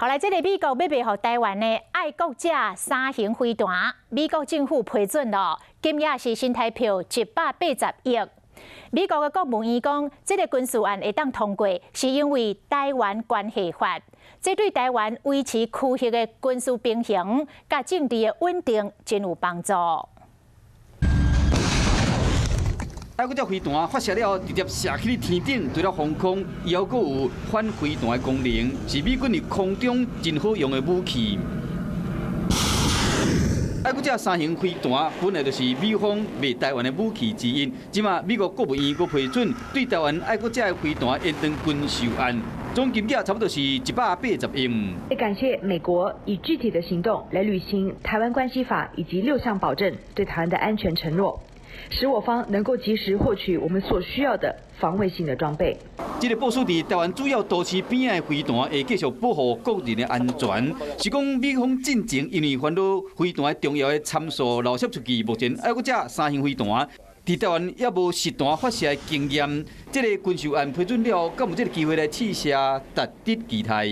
後來，這个美國欲賣予台灣的愛國者三型飛彈，美國政府批准咯，金額是新台票180億。美國的國務院講，這个軍售案會當通過，是因為台灣關係法，這對台灣維持區域的軍事平衡、佮政治的穩定真有幫助。愛國者飛彈發射了後，直接射去天頂，除了防空，伊猶閣有反飛彈的功能，是美軍佇空中真好用的武器。愛國者三型飛彈本來就是美方賣台灣的武器之一，這馬美國國務院閣批准對台灣愛國者的飛彈延長軍售案，總金額差不多是180億。感謝美國以具體的行動來履行《台灣關係法》以及六項保證對台灣的安全承諾，使我方能夠及時獲取我們所需要的防衛性的裝備。這个部署佇台灣主要都市邊仔的飛彈會繼續保護國人的安全。是講美方進前因為煩惱飛彈重要的參數漏洩出去，目前愛國者三型飛彈佇台灣猶無實彈發射的經驗。這个軍售案批准了後，敢有這个機會來試射，值得期待。